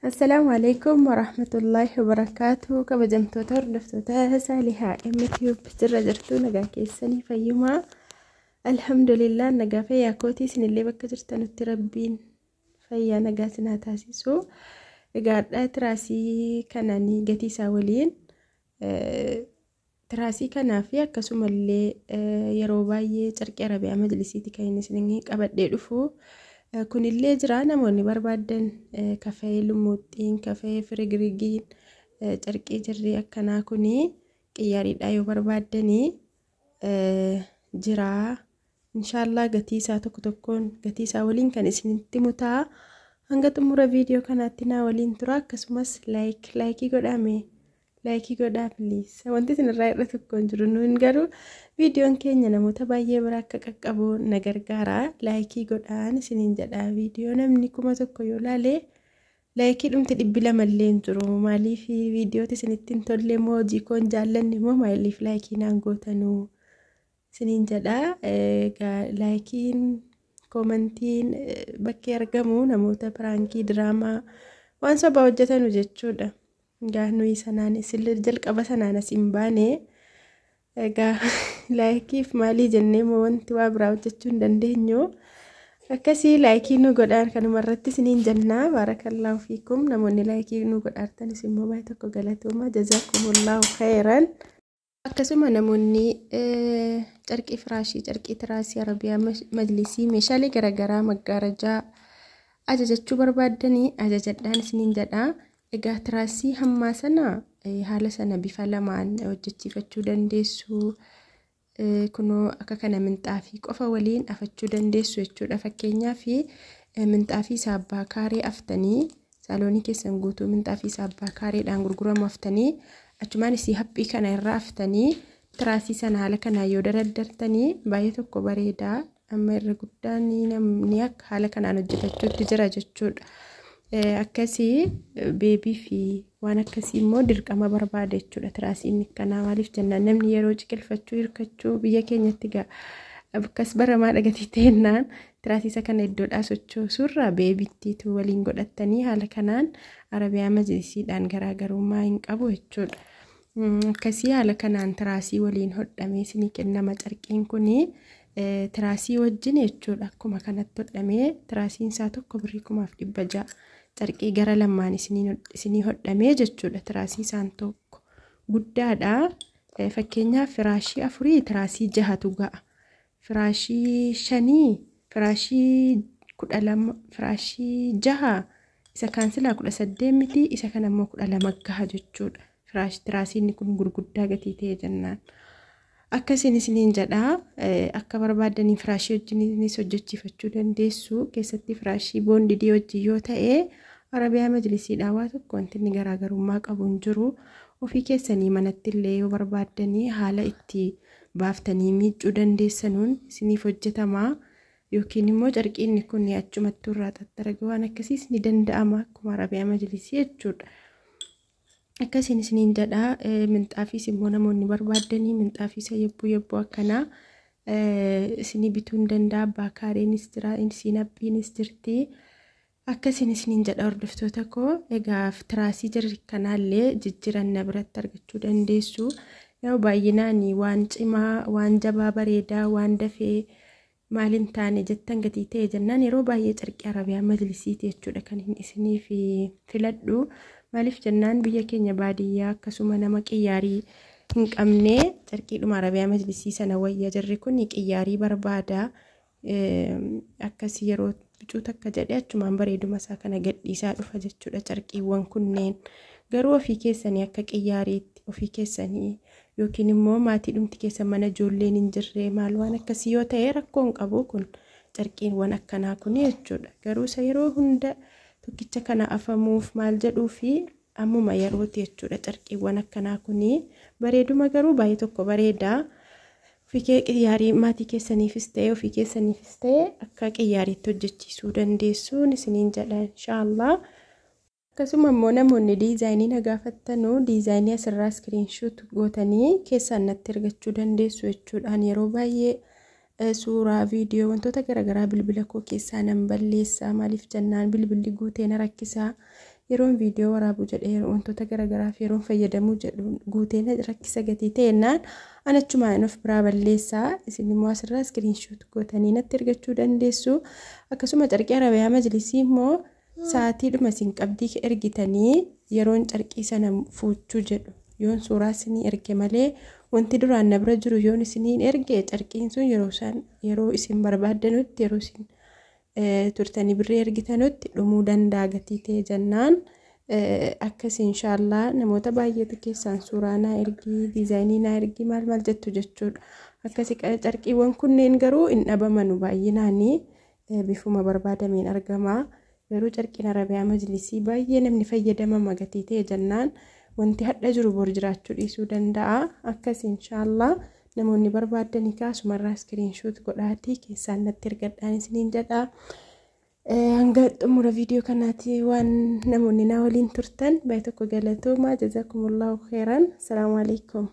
Assalaamu alaikum warahmatullaahi wabarakaatu. Kabajamtoota hordoftoota Saalihaa MTube, jirra jirtu? Nagaa keessanii? Fayyumaa? Alhamdulillah, nagaa fayyaa kootii. Isinillee bakka jirtanutti Rabbiin fayyaa nagaa isin haa taasisu. Egaa har'a tiraasii kanaan gatii isaa waliin, tiraasii kanaa fi akkasumallee yeroo baay'ee carqii Arabiyaa majlisiiti kan inni isin qabadhee dhufu. Kunillee jira. Namoonni barbaadan kafee lumuuxxiin, kafee firigirigiin, carqii jirrii akkanaa kuni qiyyaariidha yoo barbaaddanii jira. Inshaallah gatii isaa tokko tokkoon gatii isaa waliin kan isinitti mutaa. Hanga xumura viidiyoo kanaatti naa waliin tura. Akkasumas like likeii godhame, likeii godhaa please. Wanti isin irraa hir'atu tokko hin jiru. Nuun garuu viidiyoon keenya namoota baay'ee bira akka qaqqabu na gargaara. Likeii godhaan isiniin jedha. Viidiyoo namni 1000 yoo laale likeii dhumti 200 illee hin jiru. Maaliif? Viidiyooti isinitti hin tolle moo, hojii koo hin jaallanne moo, maaliif likeii naan gootanuu isiniin jedha. Egaa likeiin, commentiin bakkee argamu namoota prankii, diraamaa, waan sobaa hojjetanu jechuudha. Egaa nuyi sanaan isin jalqaba sanaan as hin baane. Egaa likeiif maalii jennee moo wanti waa biraa hojjechuu hin dandeenyu. Akkasii likeii nu godhaan kanuma irratti isiniin jennaa. Baarakallaahu fiikum. Namoonni likeii nu godhaartanis immoo baay'ee tokko galatooma. Jazaakumullahu khayran. Akkasuma namoonni carqii firaashii, carqii tiraasii, Arabiyaa majlisii, meeshaalee garaagaraa, maggaarajaa ajajachuu barbaaddanii ajajadhaan isiniin jedha. Egaa tiraasii hammaa sana haala sana bifa lamaan hojjechiifachuu dandeessu. Kunoo akka kana minxaafii qofa waliin afachuu dandeessu jechuudha. Fakkeenyaaf minxaafii saabbaa kaaree aftanii, saaloonii keessan guutuu minxaafii saabbaa kaareedhaan gurguramu aftanii, achumaan isii haphii kana irra aftanii, tiraasii sana haala kanaan yoo daraddartanii baay'ee tokko bareedaa. Amma irra guddaan namni akka haala kanaan hojjetachuutti jira jechuudha. Akkasii baby fi waan akkasii immoo dirqama barbaada jechuudha tiraasiin akkanaa. Maaliif jennaan, namni yeroo ciqilfachuu, hirkachuu, biyya keenyatti gaa akkas baramaa dhagatii ta'ennaan, tiraasii isa kana iddoodhaa sochoosuurraa babyttiitu waliin godhattanii haala kanaan Arabiyaa majlisiidhaan garaagarummaa hin qabu jechuudha. Akkasii haala kanaan tiraasii waliin hodhamee isinii kennama carqiin kunii tiraasii wajjin jechuudha. Akkuma kanatti hodhamee tiraasiin isaa tokko birrii 1600, carqii gara lamaan isinii hodhamee jechuudha. Tiraasii isaan tokko guddaadha. Fakkeenyaaf firaashii afurii tiraasii jahatu ga'a. Firaashii shanii firaashii 12, firaashii jaha isa kaan silaa 18 miti, isa kana immoo 12 gaha jechuudha. Firaash tiraasiin kun gurguddaa gatii ta'e jennaan. Akkasiin isiniin jedha. Akka barbaaddanii firaashii wajjinis hojjechiifachuu dandeessu. Keessatti firaashii bondedii wajjin yoo ta'e Arabiyaa majlisiidhaa waa tokko wanti inni garaagarummaa qabu hin jiru. Ofii keessanii manatti illee yoo barbaaddanii haala itti baaftanii miiccuu dandeessanuun isiniif hojjetama. Yookiin immoo carqiin kun achumatti irraa xaxxaraga, waan akkasiis ni danda'ama akkuma Arabiyaa majlisii jechuudha. Akkasiin isiniin jedha. Minxaafiis immoo namoonni barbaaddanii minxaafii isa yabbuu yabbuu akkanaa isinii bituu hin danda'a. Abbaa kaareenis jira, isiin haphiinis jirti. Akkasiin isiniin jedha, hordoftoota koo. Egaa tiraasii jirri kanaallee jijjiiranna biratti argachuu dandeessu. Yoo baay'inaan waan cimaa, waan jabaa, bareedaa, waan dafee maal hin taane jettan gatii ta'e jennaan, yeroo baay'ee carqii Arabiyaa majlisiiti jechuudha kan isiniif filadhu. Maaliif jennaan, biyya keenya baadiyyaa akkasuma nama qiyyaarii hin qabne carqiidhuma Arabiyaa majlisii sana wayya. Jarri kun qiyyaarii barbaada. Akkasii yeroo bicuu takka jedhee achumaan bareeduma isaa kana gadhiisaa dhufa jechuudha carqiiwwan kunneen. Garuu ofii keessanii akka qiyyaariitti ofii keessanii yookiin immoo maatii dhumti keessa mana ijoolleen hin jirre maal waan akkasii yoo ta'e rakkoo hin qabu kun carqiiwwan akkanaa kun jechuudha. Garuu isa yeroo hunda tokkicha kana afamuuf maal jedhuu fi ammuma yerooti jechuudha carqiiwwan akkanaa kuni. Bareeduma garuu baay'ee tokko bareeda. Ofii kee qiyyaarii maatii keessaniifis ta'e ofii keessaniifis ta'e akka qiyyaariitti hojjechiisuu dandeessuun isiniin jedha, inshaallah. Akkasuma immoo namoonni designii na gaafattanuu designii asirraa screenshot gootanii keessaan natti ergachuu dandeessu jechuudhaan. Yeroo baay'ee suuraa, viidiyoo, wantoota garaagaraa bilbila koo keessaa nan balleessa. Maaliif jennaan, bilbilli guutee na rakkisaa. Yeroon viidiyoo waraabuu jedhee wantoota garaagaraaf yeroon fayyadamuu jedhu guutee rakkisa gatii ta'ennaan anachumaan of biraa balleessaa. Isin immoo asirraa iskiriinshoot gootanii natti ergachuu dandeessu. Akkasuma carqii arabiyaa majlisii immoo sa'aatiidhuma isin qabdii ergitanii yeroon carqii sana fuuchuu jedhu yoon suuraa isinii erge malee, wanti duraan na bira jiru yoon isiniin erge, carqiin sun yeroo isaan yeroo isin barbaaddanutti, yeroo isin turtanii birrii ergitanutti dhumuu danda'a gatii ta'e jennaan. Akkas inshaallah namoota baay'eetu keessaan suuraa naa ergii, diizaayinii naa ergii, maal maal jettu jechuudha. Akkasi carqiiwwan kunneen garuu hin dhabamanu, baay'inaanii bifuma barbaadameen argama. Garuu carqiin arabiyaa majlisii baay'ee namni fayyadamama gatii ta'e jennaan, wanti hadha jiru bor jiraachuu dhiisuu danda'a. Akkas inshaallah namoonni barbaaddanii kaasumarraa iskiriinshoot godhaatii keessaan natti ergadhaan isiniin jedha. Hanga xumura viidiyoo kanaatti waan namoonni naa waliin turtan baay'ee tokko galatoomaa. Jazakumullahu khairan. Salaamu alaikum.